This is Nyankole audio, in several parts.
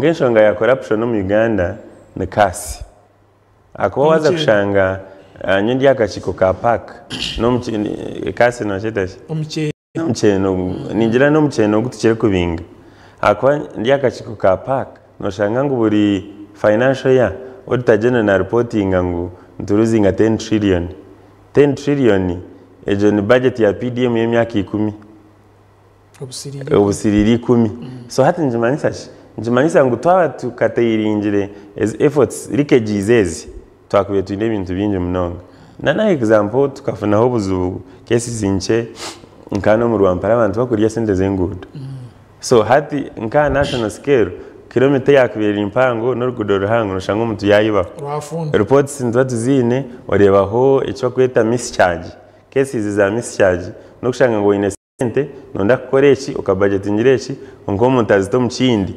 Enshonga ya corruption omu Uganda ni kaasi. Ahakuba waaza N'omuceeri. kushanga nyowe ndi aha kakiiko ka PAC, kaasi nookyeta ki? Omuceeri. N'omuceeri ningira n'omuceeri ogu tukire kubinga. Ahakuba ndi aha kakiiko ka PAC, nooshanga ngu buri financial year, Auditor General naaripootinga ngu nituruzinga 10 trillion. 10 trillion egyo ni budget ya PDM y'emyaka ikumi. Obusiriira ikumi. So hati nikimanyisa ki? Nikimanyisa ngu twaba tukatairingire ezi efforts, leakages ezi, twakubaire twine ebintu bingi munonga. Na na example tukafunaho obuzibu cases nkye nka hanu omu Rwampara abantu bakurya sente z'enguudo. So hati nka aha national scale, kilomita eyakubaire eri mpango n'oruguudo ruhango noshanga omuntu yayibaho. Reports nituba tuziine, oreebaho eki barikweta mischarge. Cases za mischarge n'okushanga ngu oine sente noyenda kukora eki okabajetingira eki kwonka omuntu azita omu kindi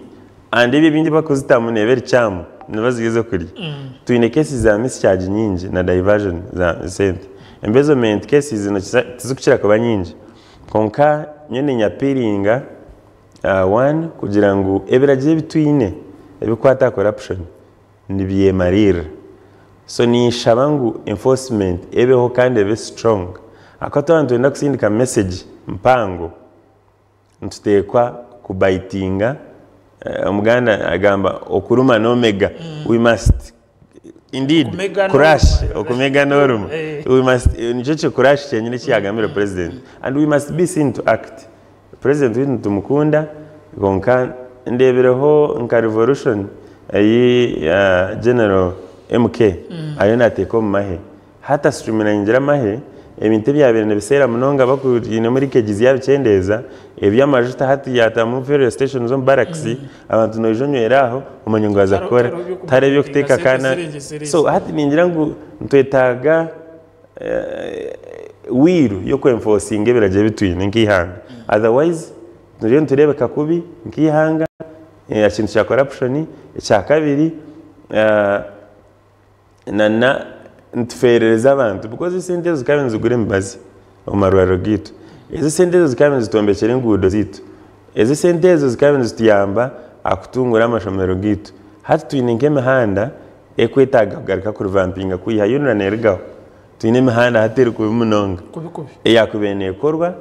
and ebyo ebindi ebi barikuzitamu neeba eri kyamu niba ziri ez'okurya. Twine cases za mischarge nyingi na diversion za sente. Embezzlement cases tizirikukira kuba nyingi kwonka nyowe ninyapiiringa one kugira ngu ebiragiro ebi twine ebirikukwata aha corruption nibyemariirira. So ninshaba ngu enforcement ebeho kandi ebe strong ahakuba twaba nitwenda kusindika message mpango nituteekwa kubitinga, Omuganda agamba okuruma n'omega, we must indeed Okumega crush, n'oruma. okumega n'oruma, we must nikyo ki crush kyenyini eki yagambire president and we must be seen to act. President waitu nitumukunda kwonka ndeebireho nka revolution ei General MK ariyo naateeka omu mahe. Hati asitrimliningira amahe, ebintu ebyabaire nibiseera munonga bakurinemu leakages yaabikyendeeza, eby'amajuta hati yaatamu fuel stations omu barracks, abantu noija onywera aho omanye ngu waaza kukora, tihariho eby'okuteeka kana. So hati ningira ngu nitwetaaga will y'okwenfosinga ebiragiro ebi twine nk'eihanga otherwise turiyo nitureebeka kubi nk'eihanga aha kintu kya corruption. Ekyakabiri nana nitufeerereza abantu because esente ezo zikaba nizigura emibazi omu marwariro gaitu, ezo esente ezo zikaba nizitwombekyera enguudo zaitu, ezo esente ezo zikaba nizituyamba aha kutunguura amashomero gaitu. Hati twine nk'emihanda Ekwetaaga kugaruka kurivampinga kwiha UNRA nerugaho. Twine emihanda hati eri kubi munonga Kubi kubi. eyakubaire nekorwa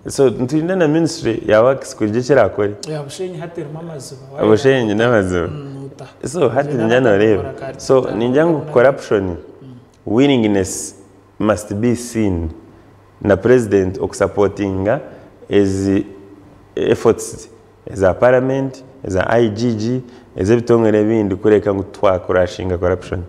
so nitwine na ministry ya works kugira eki erakore. Ya Bushenyi hati erimu amaziba. Bushenyi n'amaziba. So hati ningira noreeba. So ningira ngu corruption, willingness must be seen na president okusapotinga ezi efforts eza parliament, eza IGG, ez'ebitongore ebindi kureka ngu twakurashinga corruption.